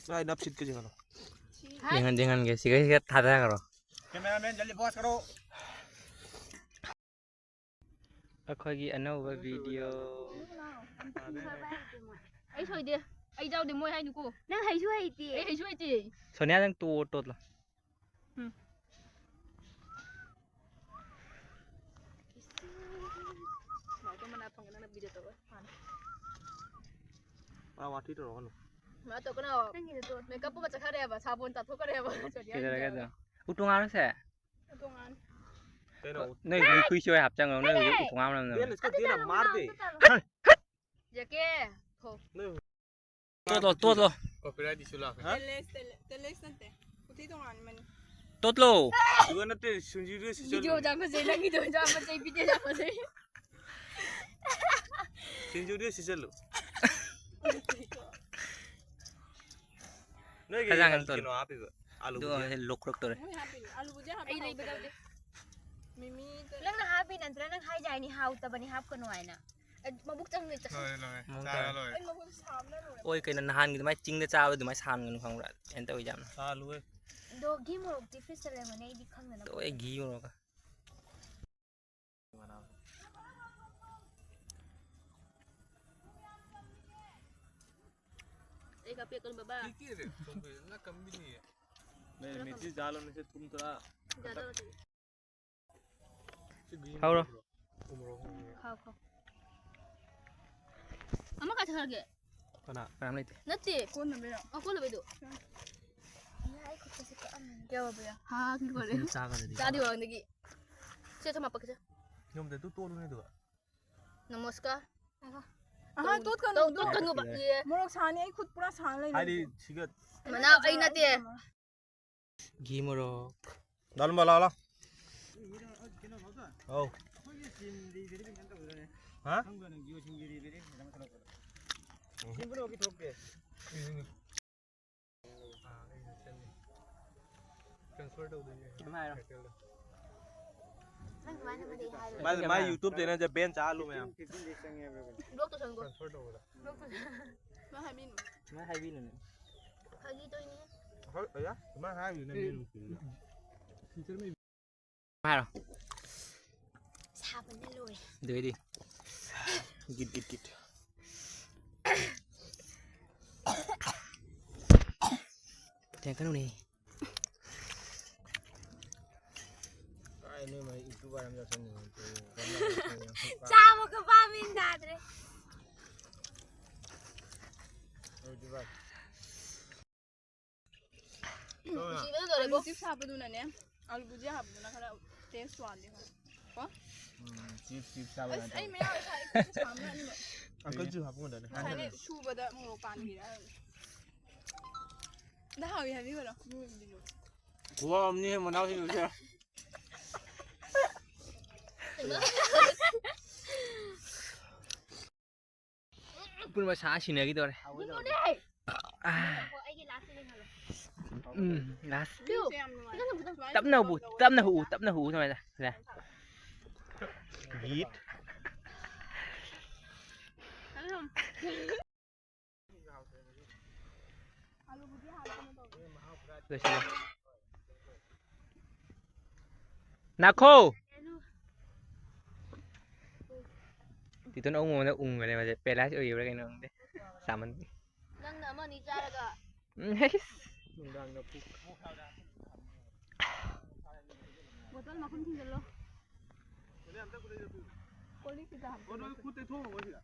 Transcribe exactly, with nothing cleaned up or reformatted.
ꯅꯞꯁꯤꯠꯀ ꯌꯦꯡꯍꯜꯂꯣ꯫ ꯌꯦꯡꯍꯟ ꯌꯦꯡꯍꯟꯒꯦ꯫ ꯁꯤꯒ ꯁꯤꯒ ꯊꯥꯗꯈ꯭ꯔꯣ꯫ Cameraman, जल्दी pause करो. ꯑꯩꯈꯣꯏꯒꯤ ꯑꯅꯧꯕ video꯫ ꯑꯩ ꯁꯣꯏꯗꯦ꯫ ꯑꯩ ꯌꯥꯎꯗꯦ ꯃꯣꯏ ꯍꯥꯏꯅꯨꯀꯣ꯫ ꯅꯪ ꯍꯩꯁꯨ ꯍꯩꯇꯦ꯫ ꯑꯩ ꯍꯩꯁꯨ ꯍꯩꯇꯦ꯫ ꯁꯣꯅꯤꯌꯥ, ꯅꯪ ꯇꯣ-, ꯇꯣꯠꯂꯣ꯫ ꯎꯝ꯫ ꯂꯥꯛꯇ ꯃꯅꯥ ꯐꯪꯉꯦ, ꯅꯪꯅ video ꯇꯧꯔꯣ꯫ ꯃꯥꯅ꯫ ꯃꯥ ꯋꯥꯊꯤ ꯇꯧꯔꯛꯀꯅꯨ꯫ ꯃꯥ ꯇꯧꯀꯅꯣ꯫ ꯅꯪꯒꯤꯗꯣ ꯇꯣꯠ-, makeup ꯑꯃ ꯆꯠꯈ꯭ꯔꯦꯕ, ꯁꯥꯄꯣꯟ ꯆꯥꯊꯣꯛꯈ꯭ꯔꯦꯕ꯫ ꯀꯩꯗꯧꯔꯒꯦ ꯑꯗꯣ? ꯎꯇꯣꯡ ꯉꯥꯔꯣꯁꯦ? ꯎꯇꯣꯡ ꯉꯥꯔꯣ꯫ ꯀꯩꯅꯣ? ꯅꯣꯏ ꯍꯨꯏ, ꯍꯨꯏ ꯁꯣꯏ ꯍꯥꯞꯆꯟꯒꯅꯨ, ꯅꯣꯏ ꯍꯨꯏ ꯎꯇꯣꯡ ꯉꯥꯔꯣ ꯅꯝꯅꯕ꯫ ꯕꯦꯟ ꯁ꯭ꯀꯨꯇꯤꯅ ꯃꯥꯔꯗꯦ꯫ ꯌꯥꯀꯦ꯫ ꯊꯣ꯫ ꯅꯣꯏ ꯇꯣꯠꯂꯣ, ꯇꯣꯠꯂꯣ꯫ Copyright issue ꯂꯥꯛꯀꯅꯤ꯫ ꯍꯥ? Text, text, text ꯅꯠꯇꯦ꯫ ꯎꯊꯤ ꯇꯣꯉꯥꯟꯕꯅꯤ꯫ ꯇꯣꯠꯂꯣ꯫ ꯑꯗꯨꯒ ꯅꯠꯇꯦ, ꯁꯤꯡꯖꯨꯗꯨ ꯁꯤꯆꯜꯂꯨ꯫ Video ꯌꯥꯝ ꯐꯖꯩ, ꯅꯪꯒꯤꯗꯣ ꯌꯥꯝ ꯐꯖꯩ, video ꯌꯥꯝ ꯐꯖꯩ꯫ ꯁꯤꯡꯖꯨꯗꯨ ꯁꯤꯆꯜꯂꯨ꯫ ꯅꯣꯏꯒꯤ ꯈꯖꯥꯡ ꯀꯩꯅꯣ ꯇꯣꯠꯂꯣ꯫ ꯍꯥꯞꯄꯤꯕ? ꯑꯗꯨ ꯑꯥꯂꯨ ꯕꯨꯖꯤꯌꯥ? ꯍꯦꯟ ꯂꯣꯛ ꯂꯣꯛ ꯇꯧꯔꯦ꯫ ꯃꯣꯏ ꯍꯥꯞꯄꯤꯅꯦ꯫ ꯑꯥꯂꯨ ꯕꯨꯖꯤꯌꯥ ꯍꯥꯞꯄ ꯑꯩ ꯂꯩꯕ ꯍꯥꯎꯇꯕꯅꯦ꯫ ꯇꯧꯗꯦ꯫ ꯃꯤꯃꯤ ꯅꯪꯅ ꯍꯥꯞꯄꯤ ꯅꯠꯇ꯭ꯔꯥ? ꯅꯪ ꯍꯥꯏꯗꯥꯏꯅꯦ ꯍꯥꯎꯇꯕꯅꯤ, ꯍꯥꯞꯀꯅꯨ ꯍꯥꯏꯅ꯫ ꯑꯦ, ꯃꯕꯨꯛ ꯆꯪꯉꯦ, ꯆꯪꯉꯦ꯫ ꯂꯣꯏꯔꯦ, ꯂꯣꯏꯔꯦ꯫ ꯃꯑꯣꯡ ꯆꯥꯔꯦ, ꯇꯥꯔꯦ꯫ ꯂꯣꯏꯔꯦ꯫ ꯑꯩ ꯃꯈꯨꯠ ꯁꯥꯕꯅ ꯂꯣꯏꯔꯦ꯫ ꯑꯣꯏ ꯀꯩꯅꯣ, ꯅꯍꯥꯟꯒꯤ ꯑꯗꯨꯃꯥꯏꯅ ꯆꯤꯡꯗ ꯆꯥꯕ ꯑꯗꯨꯃꯥꯏꯅ ꯁꯥꯍꯟꯒꯅꯨ ꯈꯪꯕ꯭ꯔꯥ? ꯀꯩꯅꯣ ꯇꯧꯋꯤ ꯌꯥꯝꯅ꯫ ꯆꯥ ꯂꯣꯏꯔꯦ꯫ ꯑꯗꯣ ꯘꯤ ꯃꯣꯔꯣꯛꯇꯤ fridgeꯇ ꯂꯩꯔꯝꯒꯅꯤ, ꯑꯩꯗꯤ ꯈꯪꯗꯅ꯫ ꯇꯣꯛꯑꯦ, ꯘꯤ ꯃꯣꯔꯣꯛꯀ꯫ ꯑꯩ ꯀꯥꯞꯄꯦ ꯀꯣ ꯕꯕꯥ꯫ ꯀꯤꯀꯤꯔꯦ, ꯆꯣꯡꯕꯤ, ꯅ ꯀꯝꯕꯤꯅꯤ꯫ ꯅ ꯃꯤꯊꯤ ꯖꯥꯂꯣ ꯅꯤꯁꯦ ꯊꯨꯝ ꯊꯣꯛꯂꯛ꯫ ꯖꯥꯂꯣ ꯅꯤꯁꯦ꯫ ꯍꯧꯔꯣ꯫ ꯈꯥꯎ, ꯈꯥꯎ꯫ ꯑꯃ ꯀꯥꯏ ꯆꯠꯈ꯭ꯔꯒꯦ? ꯀꯅꯥ? ꯀꯅꯥꯝ ꯂꯩꯇꯦ꯫ ꯅꯠꯇꯦ꯫ ꯀꯣꯟꯅꯕꯩꯔꯣ? ꯑ, ꯀꯣꯟꯅꯕꯩꯗꯣ꯫ ꯌꯥ, ꯑꯩ ꯈꯨꯠꯀꯁꯦ ꯀꯛꯑꯝꯃꯦ꯫ ꯀꯌꯥ ꯑꯣꯏꯕ ꯌꯥ? ꯍꯥ, ꯀꯩꯅꯣ ꯇꯧꯔꯦ꯫ ꯁꯤꯅ ꯆꯥꯒꯗ꯭ꯔꯗꯤ꯫ ꯆꯥꯗꯤ ꯋꯥꯡꯗꯒꯤ꯫ ꯁꯦ, ꯊꯝꯃꯣ, ꯄꯛꯀꯁꯦ꯫ ꯌꯨꯝꯗ ꯑꯗꯨ ꯇꯣꯠꯂꯨꯅꯦ ꯑꯗꯨꯒ꯫ ꯅꯃꯁꯀꯥꯔ꯫ ꯑꯍꯥ, ꯇꯣꯠ-, ꯇꯣꯠꯀꯅꯨ꯫ ꯇꯣꯠ-, ꯇꯣꯠꯀꯅꯨꯕ꯫ ꯌꯥꯔꯦ꯫ ꯌꯦ꯫ ꯃꯣꯔꯣꯛ ꯁꯥꯅꯤ ꯑꯩ ꯈꯨꯠ ꯄꯨꯔꯥ ꯁꯥꯅ ꯂꯩꯔꯦ꯫ ꯍꯥꯏꯗꯤ ꯁꯤꯒ ꯃꯅꯥꯎ ꯑꯩ ꯅꯠꯇꯦ꯫ ꯘꯤ ꯃꯣꯔꯣꯛ꯫ ꯗꯥꯜ ꯃꯂꯥ ꯂꯥ꯫ ꯑꯧ꯫ ꯍꯥ? ꯁꯦꯝꯕꯅ ꯍꯧꯖꯤꯛ ꯊꯣꯛꯇꯦ꯫ Transfer ꯇꯧꯗꯣꯏꯅꯦ꯫ ꯀꯩꯝ ꯍꯥꯏꯔꯣ꯫ ꯅꯪ ꯑꯗꯨꯃꯥꯏꯅ ꯑꯃꯗꯤ ꯍꯥꯏꯔꯣꯏ꯫ ꯃꯥꯏ, ꯃꯥꯏ YouTube channelꯁꯦ ban ꯆꯥꯍꯜꯂꯨ ꯃꯌꯥꯝ꯫ Block ꯇꯧꯁꯟꯈꯣ꯫ Transfer ꯇꯧꯕꯗ꯫ Block ꯇꯧꯁꯟ-, ꯃꯥ ꯍꯥꯏꯕꯤꯅꯨ꯫ ꯁꯨꯃꯥꯏꯅ ꯍꯥꯏꯕꯤꯅꯨꯅꯦ꯫ ꯐꯥꯒꯤ ꯇꯧꯔꯤꯅꯦ꯫ ꯍꯣꯏ, ꯑꯌꯥ, ꯑꯗꯨꯃꯥꯏꯅ ꯍꯥꯏꯔꯤꯅꯦ ꯃꯦꯅꯨ ꯀꯨꯏꯅ꯫ ꯍꯥꯏꯔꯣ꯫ ꯁꯥꯕꯅ ꯂꯣꯏꯔꯦ꯫ ꯑꯗꯨꯏꯗꯤ꯫ ꯒꯤꯠ, ꯒꯤꯠ, ꯒꯤꯠ꯫ ꯊꯦꯡꯀꯅꯨꯅꯦ꯫ ꯀꯥꯏ ꯅꯣꯏ ꯃꯥꯏ YouTuber ꯑꯃ ꯆꯠꯁꯟꯅꯤꯡꯉꯤ꯫ ꯆꯥꯕꯒ ꯄꯥꯝꯃꯤ ꯅꯥꯗ꯭ꯔꯦ꯫ YouTuber꯫ ꯁꯤꯕꯅ ꯂꯣꯏꯔꯦꯕꯣ꯫ ꯑꯂꯨ chips ꯍꯥꯞꯄꯗꯨꯅꯅꯦ, ꯑꯂꯨ ꯕꯨꯖꯤꯌꯥ ꯍꯥꯞꯄꯗꯨꯅ ꯈꯔ taste ꯋꯥꯠꯂꯤ ꯈꯔ꯫ ꯀꯣ? ꯎꯝ, chips, chips ꯆꯥꯕ ꯑꯁ, ꯌꯥꯗꯦ꯫ ꯑꯩ ꯃꯌꯥ ꯑꯣꯏ ꯁꯥꯏ, ꯈꯨꯠꯁꯦ ꯁꯥꯕꯅ ꯑꯅꯤꯃꯛ꯫ Uncle juice ꯍꯥꯞꯄ ꯉꯝꯗ꯭ꯔꯅꯦ? ꯉꯁꯥꯏꯗꯤ ꯁꯨꯕꯗ ꯃꯣꯔꯣꯛ ꯄꯥꯟꯈꯤꯔꯦ꯫ ꯅꯪ ꯍꯥꯎꯏ ꯍꯥꯏꯕꯤꯈ꯭ꯔꯣ? ꯅꯣꯏꯕꯤꯗꯨꯁꯨ꯫ ꯈꯨꯍꯥꯎ ꯑꯃꯅꯤꯍꯦ, ꯃꯅꯥꯎꯁꯤꯡꯗꯨꯁꯨ꯫ ꯄꯨꯟꯕ ꯁꯥ ꯁꯤꯟꯅꯈꯤꯗꯧꯔꯦ꯫ ꯑꯥ꯫ ꯎꯝ, last꯫ ꯇꯞꯅ ꯍꯨ, ꯇꯞꯅ ꯍꯨ, ꯇꯞꯅ ꯍꯨ ꯁꯨꯃꯥꯏꯅ꯫ ꯒꯤꯠ꯫ ꯂꯣꯏꯁꯤꯜꯂꯣ꯫ ꯅꯥꯈꯣ! ꯇꯤꯇꯣꯟ ꯑꯎꯪꯕ ꯑꯃꯗ ꯎꯪꯈ꯭ꯔꯦ ꯃꯥꯁꯦ꯫ Paralyze ꯑꯣꯏꯈꯤꯕ꯭ꯔꯥ ꯀꯩꯅꯣ ꯈꯪꯗꯦ꯫ ꯆꯥꯃꯟ-꯫ ꯅꯪꯅ ꯑꯃ ꯑꯅꯤ ꯆꯥꯔꯒ꯫ ꯎꯝ, ꯍꯩꯁ꯫ ꯅꯨꯡꯗꯥꯡꯗ ꯄꯨꯛ꯫ ꯕꯣꯇꯜ ꯃꯈꯨꯝ ꯊꯤꯡꯖꯤꯜꯂꯣ꯫ ꯀꯣꯜ ꯂꯤꯛꯁꯤꯗ ꯍꯥꯞꯄꯣ꯫ ꯑꯣ, ꯅꯣꯏ ꯈꯨꯠ ꯇꯩꯊꯣꯛꯑꯝꯃꯣ ꯁꯤꯗ꯫